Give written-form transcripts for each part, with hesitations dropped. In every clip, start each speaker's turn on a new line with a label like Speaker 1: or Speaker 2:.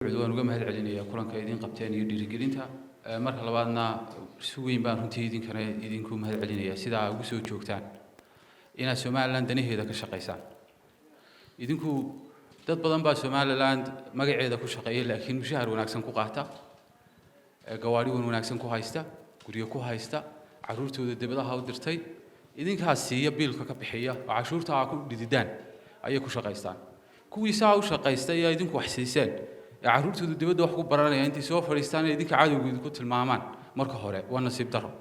Speaker 1: Waan uga mahad celinayaa kulanka idiin qabteen iyo dhiirigelinta. Marka labaadna, si weyn baan runtii idinkana idinku mahad celinayaa sidaa ugu soo joogtaan inaad Somaliland danaheeda ka shaqaysaan. Idinku dad badan baa Somaliland magaceeda ku shaqeeya, laakiin mushahar wanaagsan ku qaata, gawaadhi wan wanaagsan ku haysta, guryo ku haysta, carruurtooda dibadaha u dirtay. Idinkaas siiya, biilka ka bixiya oo cashuurta aa ku dhididaan ayay ku shaqaystaan. Kuwii saa u shaqaystay ee idinku wax siiseen ee carruurtoodu dibadda wax ku baranaya, intay soo fadhiistaan inay idinka cadowga idinku tilmaamaan, marka hore waa nasiib darro.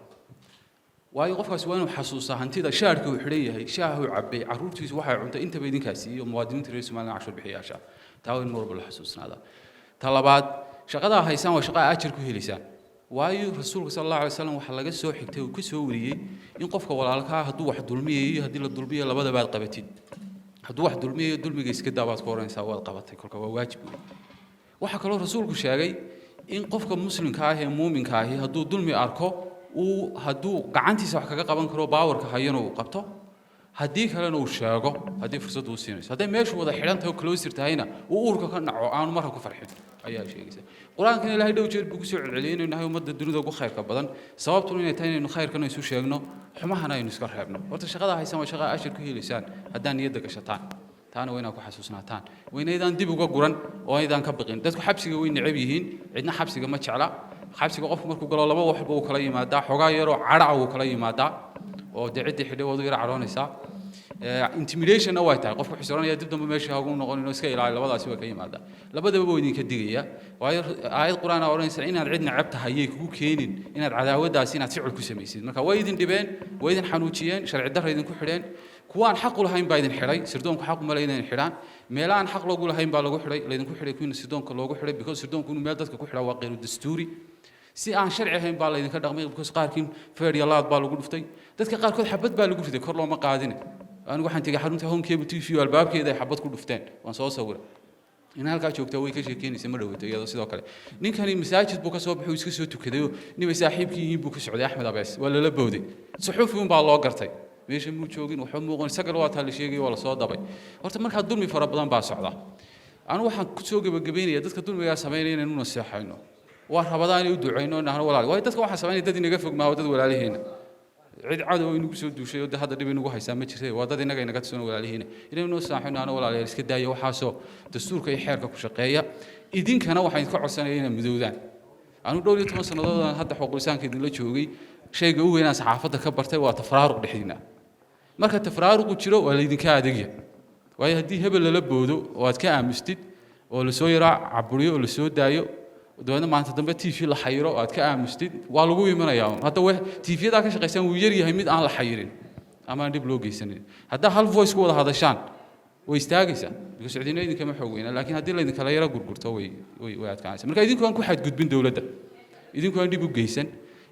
Speaker 1: Waayo, qofkaasi waa inuu xasuustaa hantida, shaarka uu xidhan yahay, shaaha uu cabbay, carruurtiisu waxay cuntay, intaba idinkaas siiyo, muwaadiniinta reer Somaliland, cashuur bixiyaasha. Taa waa in mar walba la xasuusnaadaa. Ta labaad, shaqadaa haysaan waa shaqa ajar ku helaysaan. Waayo, Rasuulka sala Allahu alay wasalam waxaa laga soo xigtay uu ka soo wariyey in qofka walaalkaa hadduu wax dulmiyayo iyo haddii la dulmiyayo labadaba aad qabatid. Hadduu wax dulmiyayo, "Dulmiga iska daa," baad ku odhanaysaa, waad qabatay. Kolka waa waajib wey. Waxaa kaloo Rasuulku sheegay in qofka muslimka ah ee muuminka ahi hadduu dulmi arko, uu hadduu gacantiisa wax kaga qaban karo, powerka hayana, uu qabto, haddii kalena uu sheego, haddii fursaddu u siinayso. Hadday meeshu wada xidhan tahay oo closed tahayna, uu uurka ka naco, aanu marka ku farxin ayaa sheegaysa. Qur-aankana Ilaahay dhow jeer buu ku soo celceliyey inaynu nahay ummadda dunida ugu khayrka badan. Sababtuna inay tahay inaynu khayrkana isu sheegno, xumahana aynu iska reebno. Horta shaqada haysaan waa shaqa ashir ku helaysaan haddaan niyadda gashataan. Taana waa inaad ku xasuusnaataan, waa inaydaan dib uga guran oo aydaan ka biqin. Dadku xabsiga way necab yihiin, cidna xabsiga ma jecla. Xabsiga qofku markuu galo, laba waxba uu kala yimaadaa: xoogaa yaroo cadhaca wuu kala yimaadaa, oo dee ciddii xidhay waad u yara cadhoonaysaa. Intimidationna way tahay, qofku wuxuu oranaya dib dambe meesha hagu noqon, inuu iska ilaaliyo. Labadaasi way ka yimaadaa. Labadaba waa idinka digaya, waayo aayad Qur-aan aa odhanaysa inaad cid necab tahay yay kugu keenin inaad cadaawaddaasi inaad ficil ku samaysid. Marka way idin dhibeen, way idin xanuujiyeen, sharci darra idinku xidheen. Kuwa aan xaq u lahayn baa idin xidhay. Sirdoonku xaq uma leeyahay inay xidhaan. Meelo aan xaq loogu lahayn baa lagu xidhay, laydinku xidhay, kuwiina sirdoonka loogu xidhay, because sirdoonku inuu meel dadka ku xidhaa waa qeyru dastuuri. Si aan sharci ahayn baa laydinka dhaqmay, because qaarkiin feer iyo laad baa lagu dhuftay, dadka qaarkood xabad baa lagu riday, kor looma qaadine. Anigu waxaan tegey xarunta Home Cable TV oo albaabkeeda ay xabad ku dhufteen, waan soo sawiray. In halkaa joogtaa way ka sheekeynaysa ma dhaweyto iyadoo sidoo kale ninkani masaajid buu ka soo baxay, uu iska soo tukaday oo nimay saaxiibkii yihiin buu ku socday, Axmed Abees, waa lala bowday. Suxuufi un baa loo gartay, meesha muu joogin, waxba muuqan, isagana waa taa la sheegay, waa lasoo dabay. Horta markaa dulmi fara badan baa socda. Anigu waxaan ku soo gebagabeynaya, dadka dulmigaa samaynaya inaynu naseexayno, waa rabadaan inay u ducayno, nahno walaal. Waayo, dadka waxaa samaynaya dad inaga fog maaha, dad walaalihiina. Cid cadow inagu soo duushay oo de hadda dhib inagu haysaa ma jirta, waa dad inaga inaga tusano, walaalihiina. Inaynu noo saaxino ano, "Walaalayaal, iska daaya waxaasoo dastuurka iyo xeerka ku shaqeeya." Idinkana waxaan idinka codsanaya inaad midowdaan. Anigu dhowr iyo toban sannadoodaan hadda xuquuqlisaanka idinla joogay. Shayga u weynaan saxaafadda ka bartay waa tafraaruq dhexdiina. Marka tafraaruqu jiro, waa laydinka adegya. Waayo, haddii hebel lala boodo oo aad ka aamustid, oo lasoo yaraa caburiyo oo lasoo daayo, dabeedna maanta dambe TV la xayiro oo aad ka aamustid, waa lagu imanayaa. Hadda TV-yadaa ka shaqaysaan wuu yar yahay mid aan la xayirin ama aan dhib loo geysanin. Haddaa hal voice ku wada hadashaan, way istaagaysaa, because cidina idinkama xoog weyna. Laakiin haddii laydinkala yaro gurgurto, way adkaanaysa. Marka idinku aan ku xadgudbin dowladda, idinku aan dhib u geysan,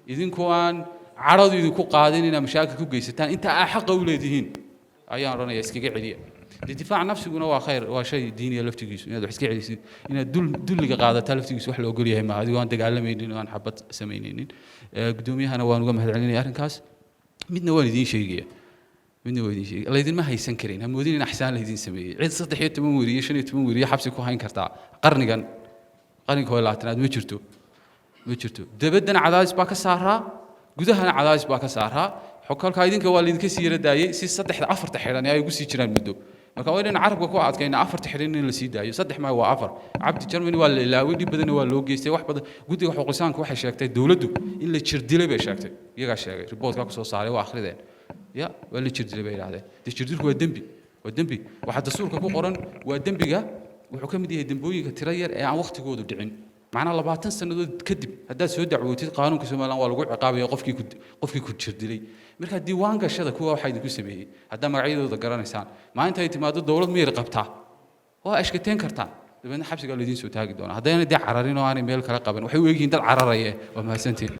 Speaker 1: idinku aan cadhadu idinku qaadin inaad mashaakil ku geysataan inta aa xaqa u leedihiin, ayaan odhanaya iskaga celiya. Dee difaaca nafsiguna waa khayr, waa shay diiniya laftigiisu. Inaad wax iska celisid, inaad dulliga qaadataa laftigiisu wax la ogol yahay maaha, adigoo aan dagaalamaynin oo aan xabad samaynaynin. Guddoomiyahana waan uga mahad celinaya arrinkaas. Midna waan idiin sheegaya, midna waan idiin sheegaya: laydinma haysan karin. Ha moodin in axsaan laydin sameeyey. Cid 13 weriye, 15 weriye xabsi ku hayn kartaa qarnigan, qarniga 21aad, ma jirto, ma jirto. Dabaddana cadaadis baa ka saaraa, gudahana cadaadis baa ka saaraa. Kolkaa idinka waa laydinka sii yara daayey si saddexda afarta xidhan ay ugu sii jiraan muddo. Marka waa inaynu carabka ku adkayna afarta xidhan in la sii daayo. Saddex maa, waa afar. Cabdi Germany waa la ilaaway, dhib badanna waa loo geystay, wax badan. Guddiga xuquuqlisaanku waxay sheegtay dowladdu in la jirdilay bay sheegtay, iyagaa sheegay, reportkaa kusoo saaray, waa akhrideen. Ya waa la jirdilay bay yidhahdeen. Dee jirdilku waa dembi, waa dembi. Waxaa dastuurka ku qoran waa dembiga, wuxuu ka mid yahay dembooyinka tiro yar ee aan wakhtigoodu dhicin. Macnaa 20 sannadood kadib haddaad soo dacwootid, qaanuunka Somaliland waa lagu ciqaabaya qofkii ku jirdilay. Marka diiwaan gashada kuwa waxaa idinku sameeyey, haddaa magacyadooda garanaysaan, maalinta ay timaado dowlad miyir qabtaa, waa ashkateen kartaan, dabeedna xabsigaa laydiin soo taagi doonaa, haddayna dee cararin oo aanay meel kala qaban. Waxay u egyihiin dad cararaya. Waa mahadsantiin.